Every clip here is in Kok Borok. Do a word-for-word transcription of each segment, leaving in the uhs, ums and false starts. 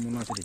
Muna sidi.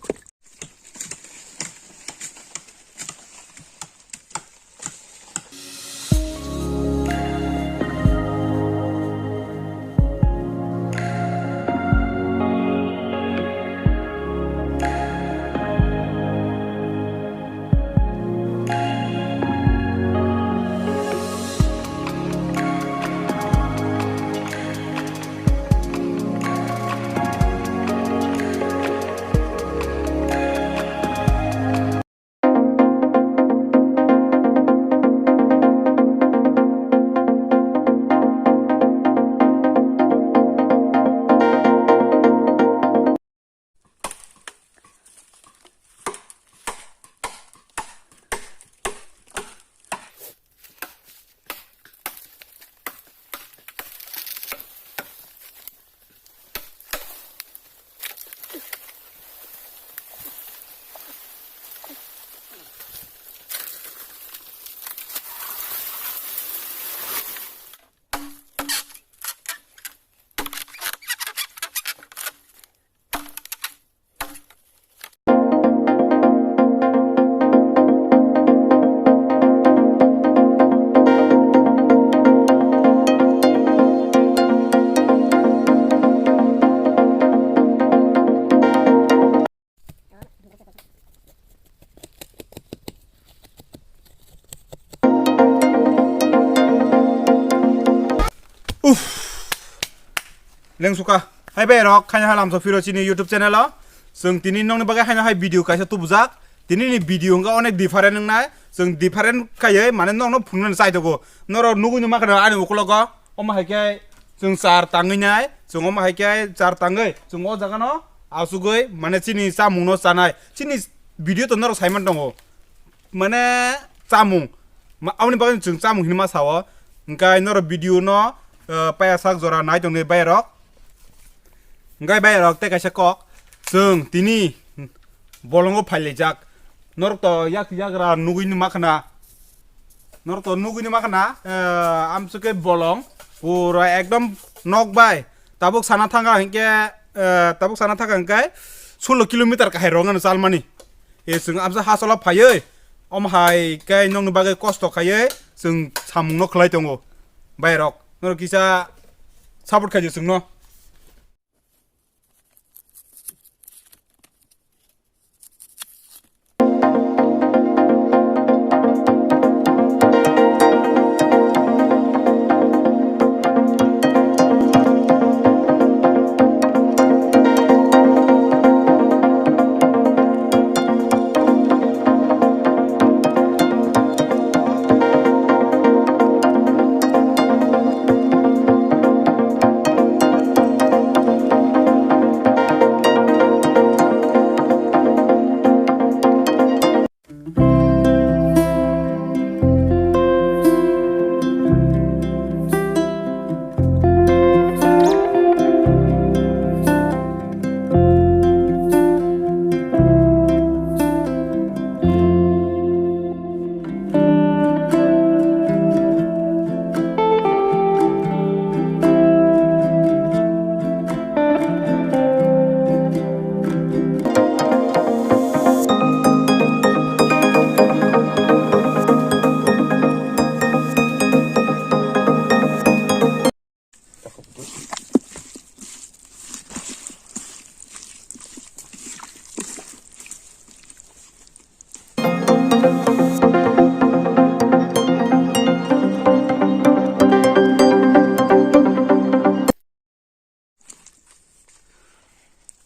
Uff. Lengsuka. Hai bai rok, khaina hai lamsa phiro chini YouTube channel o. Chwng tini nokni bagwi haino hai video kaisa tubujak. Tini ni video wngkha onek different wngnai. Chwng different khaiwi mane nokno phunuknani chai tongo. Norok nugwi numa khna ani ukulogo. Omo hai khe chwng char tangwi nai. Chwng omo hai khe char tangwi. Chwng o jaga no asugwi mane chini chamung no chanai. Chini video to norok saiman tongo. Mane chamung. Ma-, aboni bagwi chwng chamung hinwi ma sao. Hwnkhe norok video no, eh, paya sak jora nai tongni bai rok. Hwnkhe bai rok tei kaisa kok. Chwng tini bolongo phailaijak. Norok to yak yagra nugwi numa khna. Norok to nugwi numa khna, eh, amswk khe bolong. Pura ekdom nok bai. Tabuk sana thangkha hinkhe, eh, tabuk sana thangkha hinkhe sullo kilometer kahai rok ano chalmani. E chwng amsa hachalo phaiwi, omo hai khe nokni bagwi kosto khaiwi chwng samungno khlai tongo. Bai rok, norok kisa support khaidi chwngno.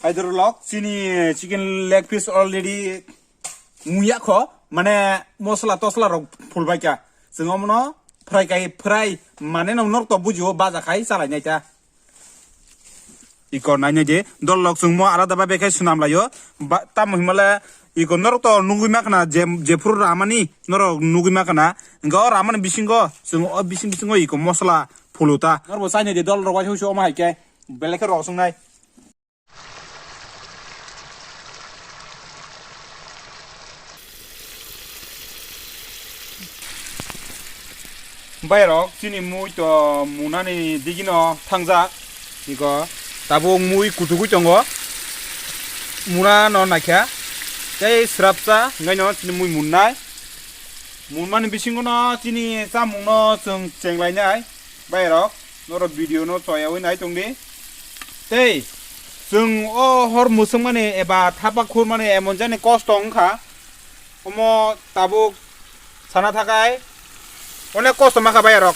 Haidar lok chini chicken leg piece already muya kho, mane mosla tosla rok phulbai kha. Chwng omono fry kai, fry mane no norok to bujio, baja khai chalai nai ta. Iko nai nai di, dol lok chwngmo alada ba bekhai swnam laio. Ba, tamo himale iko norok to nugwi ma khna je, jephuru ramani norok nugwi ma khna. Hwnkhe o ramani bisingo chwng o bising bisingo iko mosla phulu ta. Norok bo chai nai di, dol rok waisa usu omo hai khe belai khe rosong nai. Bai rok chini mui to munani digino thangjak. Iko tabuk mui kuchugwi tongo. Mura no naikha. Tei srapsa, hwnkhai no chini mui munnai. Munmani bisingo no chini chamung no chwng chenglainai. Bayarok, norok video no choyawi nai tongdi. Tei, chwng o hor mwswkmani eba thapa khurmani emon jani kosto wngkha. Omo tabuk sana thakai onek kosto mankha bayarok.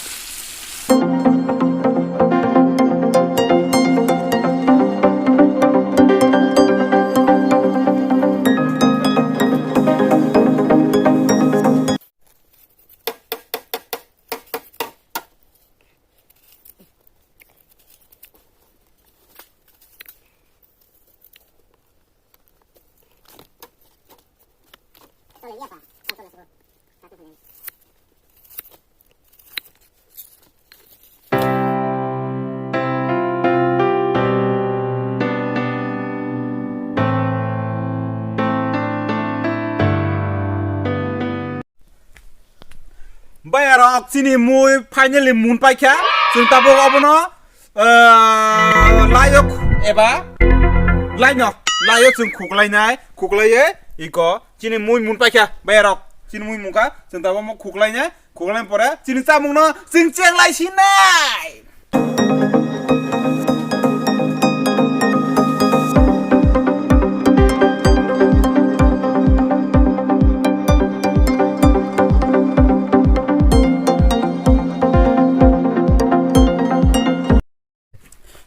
Bayarok chini mui finally mun paikha. Chwng tabuk obono, ah, layok eba laino, layo chwng khuklainai, khuklaiye iko chini mui mun paikha. Bayarok chini mui munkha, chwng tabuk omo khuklainai, khuklaini pore chini chamungno chwng chenglai sinai.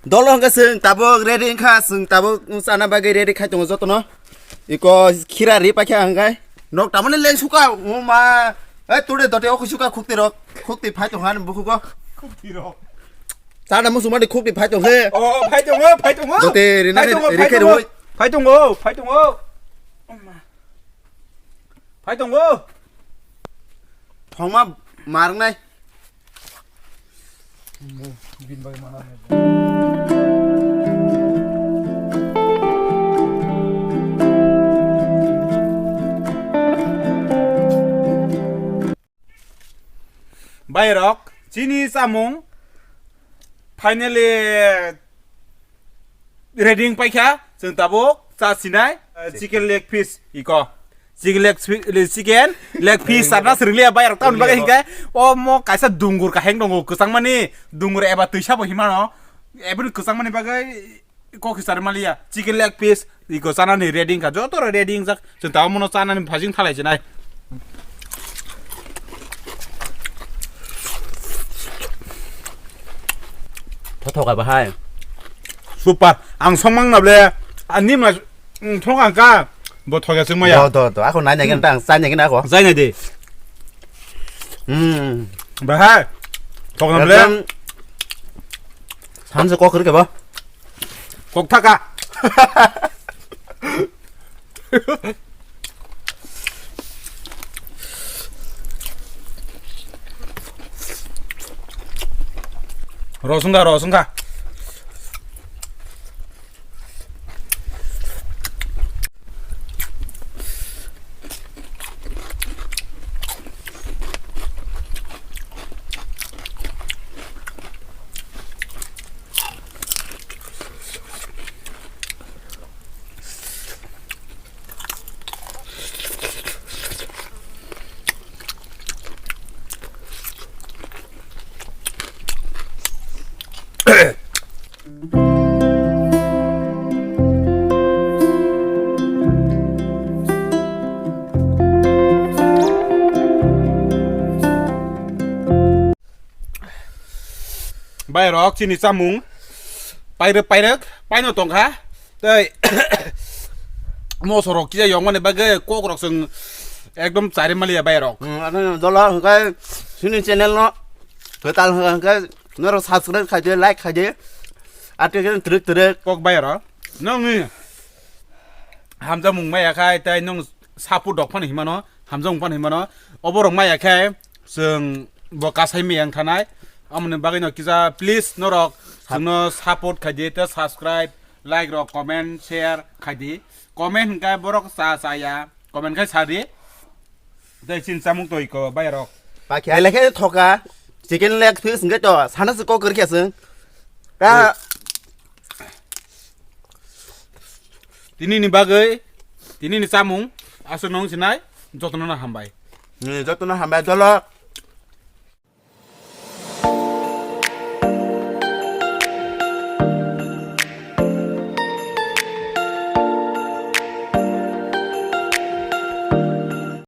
Dolo hwnkhe chwng tabuk ready wngkha, chwng tabuk chana bagwi ready khai tongo jotono. Iko khira ri paikha hwnkhe. Nok tamani leng suka, o ma. Ei, tode dote o kusuka khukti rok. Khukti phai tong han bukugo. Khukti rok. Tada musu mani khukti phai tong he. O, phai tongo, phai tongo. Dote ri nani ri khe roi. Phai tongo, phai tongo. Phai tongo. Thongma marnai. Bairok, chini chamung finally ready wng paikha, chwng tabuk cha sinai, eh, chicken leg piece iko. Chicken leg pi-, chicken leg piece sana swrwngli ya bairok tamni bagwi hinkhe omo kaisa dungur kaheng tongo kwchangmani dungur eba twisa bo himano eboni kwchangmani bagwi kok hisar maliya chicken leg piece iko chanani ready wngkha joto ready wngjak. Chwng tabuk mono chanani phajing thalai chinai. Thothok aba hai. Super. Ang songmang na ble. Ani ma, mm, thok ang ka. Bo thok ya sing maya. Do, do, do. Ako nai nai kan tang, sai nai kan ako. Sai nai de. Hmm. Bahai. Thok na ble. Ekdom. Sanse kok kiri ke ba. Kok thaka. Rosungka, rosungka. Bai rok chini chamung pairwk pairwk paino tongkha tei moso rok kisa yokmani bagwi kok rok chwng ekdom chari maliya bai rok. Hmm, ano dolo hwnkhe chini channel no kwtal hwnkhe norok subscribe khaidi, like khaidi, ate khe twrwk twrwk. Kok bai rok nongni hamjakmung maya khai tei nong support rok phano himano, hamjakmung phano himano, oborok maya khe chwng bo kasai maya wngthanai. Amoni bagwino kisa please norok chwngno support khaidi tei subscribe, like rok, comment, share khaidi. Comment hwnkhe borok cha chaya, comment khai sadi. Tei chini chamung toi ko bai rok. Pakhe ai lekhe thoka chicken leg piece hwnkhe to sana se kok rikya chwng. Ta. Tini ni bagwi, tini ni chamung, aswk nung sinai, jotono no hambai. Ni jotono hambai, dolo.